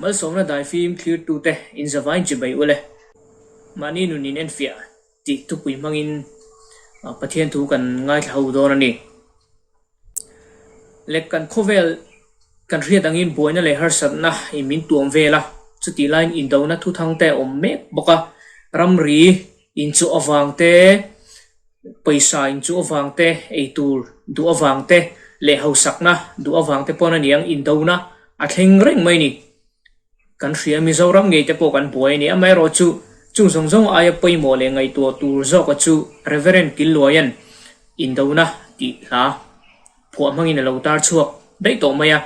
Malsawmna daifim thlirtute inzavain chibai ule. Mahni nun in enfiah tih thupui hmangin Pathian thu kan ngaithla ho dawn a ni. Le kan khawvel kan hriat angin buaina leh harsatna in min tuam vel a, chutih laiin indona thuthang te a awm mek bawk a, ramri inchuh avang te, pawisa inchuh avang te, eitur duh avang te leh hausakna duh avang te pawn a niang indona a thleng reng mai a ni. Kan hria Mizoram ngei te pawh kan buai a ni. Amaherawhchu, chung zawng zawng aia pawimawh leh ngaihtuah tur zawka chu Reverend Killuaia'n Indona tih hla phuah hmangin a lo tar chhuak daih tawh mai a.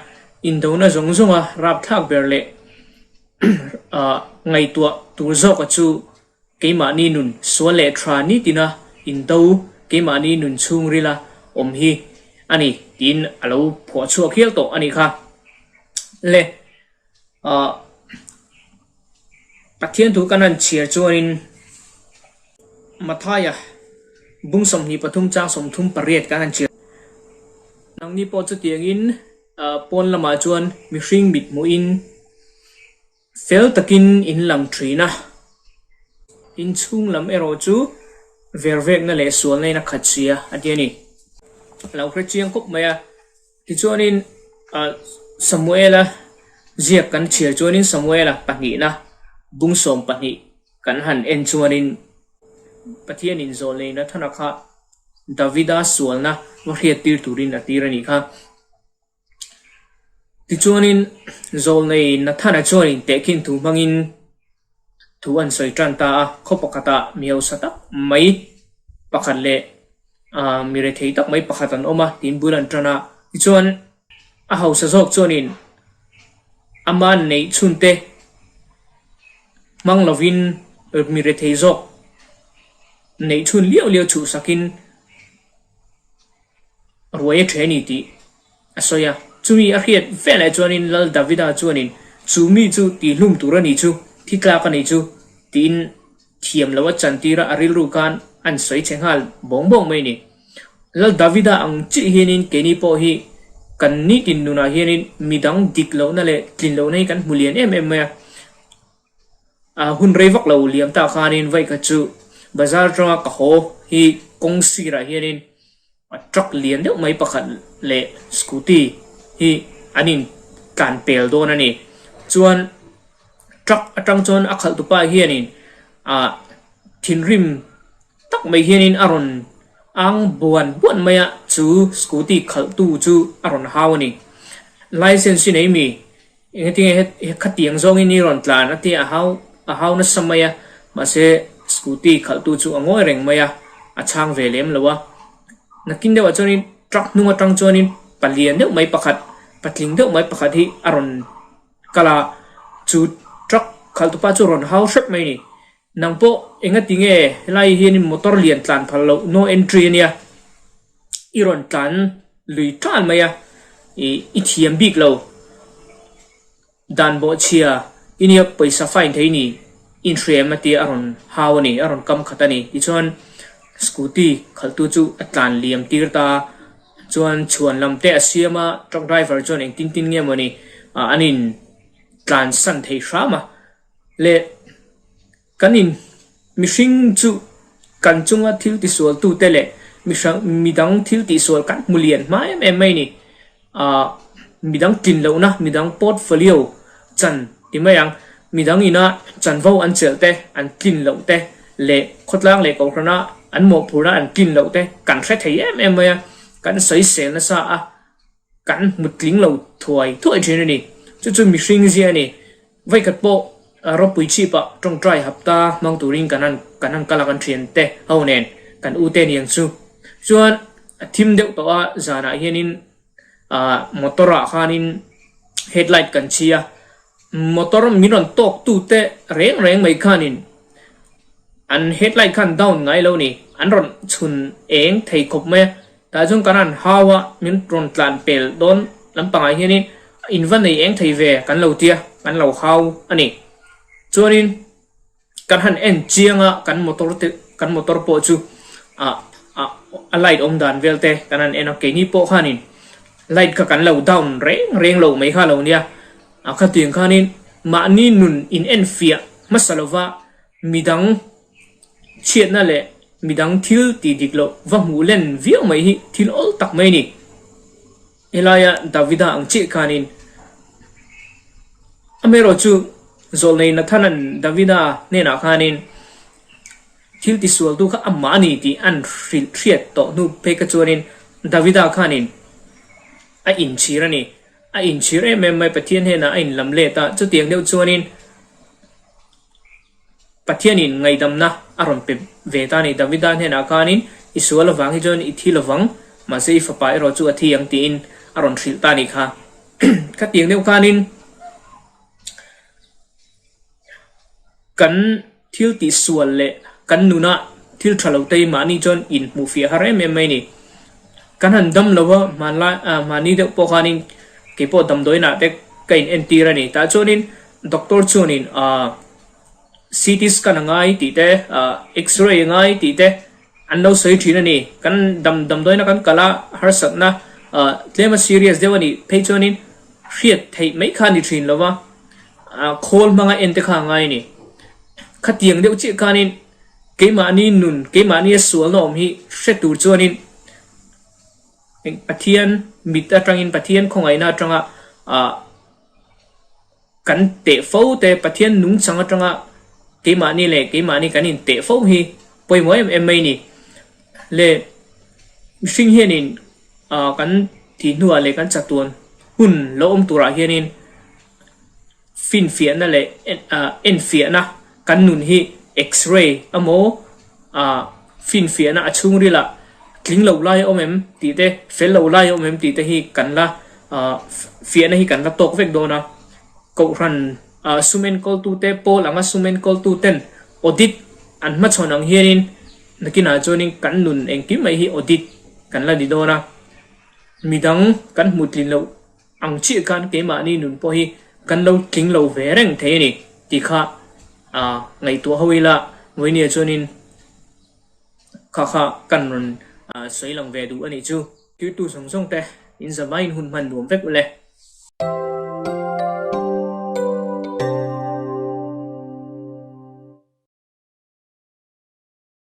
Indona zawng zawnga rapthlak ber leh ngaihtuah tur zawka chu keimahni nun sual leh tha nitina indo keimahni nun chhungrila awm hi a ni tiin a lo phuah chhuak hial tawh a nih kha. Le ah Pathian thu kan han chhiar chuanin Mathaia bung 23 chang 38 kan han chhiar. Nangni pawh chutiangin pawn lamah chuan mihring mit hmuhin Fel takin in lang thin a, inchhung lam erawh chu vervekna leh sualna in a khat si a, a ti a ni. A lo hre chiang khawp mai a. Tichuanin Samuela ziak kan chhiar chuanin Samuela pahnihna bung 12 kan han en chuanin Pathianin zawlnei Nathana kha Davida sualna va hriattir turin a tir a nih kha. Tichuanin, Zawlnei Nathana chuanin tehkhin thu hmangin thu an sawi tan ta a, khaw pakhatah mi hausa tak mai pakhat leh mi rethei tak mai pakhat an awm a tiin bul an tan a. Tichuan, a hausa zawk chuanin ama neih chhunte hmang lovin mi rethei zawk neih chhun liau liau chhuhsakin, Ruai a ṭhe a ni tih a sawi a. Chumi a hriat veleh chuanin Lal Davida chuanin chu mi chu tihhlum tur a nih chu, thi tlak a nih chu tiin thiam lo a chantir a, a rilru khan an sawi chhe nghal bawng bawng mai a ni. Lal Davida ang chiah hianin keini pawh hi kan nitin nunah hianin midang dik lohna leh tlin lohna hi kan hmu lian em em mai a. Hun rei vak lo liam tak khanin vaikhat chu bazar atanga ka haw hi kawng sirah hianin truck lian deuh mai pakhat leh scooty hi an in tlan pel dawn a ni. Chuan truck atang chuan a khalh tupa hianin ah thinrim tak mai hianin a rawn ang buan buan mai a, chu scooty khalh tu chu a rawn hau a ni. License hi nei mi Engati nge he khatiang zawngin i rawn tlan a ti a hau a hau nasa mai a, mahse scooty khalhtu chu a ngawi reng mai a, a chhang ve lem lo a. Nakin deuhah chuanin truck hnung atang chuanin palian deuh mai pakhat, patling deuh mai pakhat hi a rawn kal a, chu truck khalhtupa chu a rawn hau hrep mai a ni. Nang pawh engati nge helai hianin motor lian tlan phal loh, no entry a nia. I rawn tlan lui tan mai a, i thiam bik lo. Dan bawhchhia i nia pawisa fine thei ni inhrem a tia a rawn hau a ni, a rawn kam khat a ni. Tichuan scooty khalhtu chu a tlan liam tir ta a, chuan chhuan lam te a siam a, truck driver chuan engtin tin nge mawni an in tlan san thei hram a le. Kan in mihring chu kan chunga thil tisualtute leh mihrang midang thil tihsual kan hmu lian hma em em mai a ni. Ahh midang tlin lohna, midang portfolio chan ti mai ang, midang ina chanvo an chelh te, an tlin loh te leh khawtlang leh kohhrana an mawhphurhna an tlin loh te kan hre thei em em mai a, kan sawisel nasa a, kan hmu tling lo thuai thuai thin a ni. Chu chu mihring zia a ni. Vaikhat pawh ropui chhipah tawngtai hapta hmang turin kan han kan han kal a kan thian te ho nen kan u te niang chu. Chuan a thim deuh tawh a zanah hianin ah motor ah khanin headlight kan chhi a, motor min rawn tawk tu te reng reng mai khanin an headlight khan down ngai lo ni, an rawn chhun eng thei khawp mai a. Tah chuan kan han hau a, min rawn tlan pel dawn lampangah hianin in va nei eng thei ve kan lo tia, kan lo hau a ni. Chuanin kan han en chiang a, kan motor te kan motor pawh chu ah ah a light awm dan vel te kan han en a, keini pawh khanin light kha kan lo down reng reng lo mai kha lo nia. A khatiang khanin. Mahni nun in enfiah hmasa lova midang chhiatna leh midang thil tih dik loh va hmuh len viau mai hi thil awl tak mai a ni. Helaia Davida ang chiah khanin amaherawhchu zawlnei Nathana'n Davida hnenah khanin thil tisualtu kha amah a ni tih an hrilh hriat tawh hnu phei kha chuanin Davida khanin a inchhir a ni. A inchhir em em mai Pathian hnenah a inlam let a, chutiang deuh chuanin Pathianin ngaihdamna a rawn pe ve ta a ni. Davida hnenah khanin, I sual avang hi chuan i thi lovang, mahse i fapa erawh chu a thi ang tiin a rawn hrilh ta a nih kha. Khatiang deuh khanin kan thil tihsual leh kan nuna thil tha lo te hi mahni chuan inhmuh fiah har em em mai a ni. Kan han dam lo a, hmanlai hmanni deuh pawh khanin keipawh damdawiinah te ka in entir a ni. Tah chuanin Doctor chuanin aah CT scan a ngai tih te aah X-ray a ngai tih te an lo sawi thin a ni. Kan dam damdawiina kan kal a harsatna aah tlem a serious deuh a nih phei chuanin hriat theih mai kha a ni thin lo va, aah khawl hmanga en te kha a ngai a ni. Khatiang deuh chiah khanin keimahni nun keimahni a sualna awm hi hre tur chuanin Pathian mit atangin Pathian khawngaihna atanga aah Kan teh fo te Pathian nungchang atanga keimahni leh keimahni kan inteh fo hi pawimawh em em mai ni. Le mihring hianin ah kan tih hnuah leh kan chatuan hun lo awm turah hianin finfiahna leh ah enfiahna kan nun hi x-ray emaw ah finfiahna a chhungrilah tling lo lai a awm em tih te, fel lo lai a awm em tih te hi kan la ah fiahna hi kan la tawk vek dawn a. Kohhran ah sum enkawltute pawl anga sum enkawltuten audit an hmachhawn ang hianin nakinah chuanin kan nun engkim mai hi audit kan la ni dawn a. Midang kan hmuh tlin loh ang chiah khan keimahni nun pawh hi kan lo tling lo ve reng thei a ni tih kha ah ngaihtuah ho ila Vawinia chuanin kha kha kan rawn sawi lang ve duh a nih chu. Tirtu zawng zawng te in zavaiin hun hman nuam vek ule.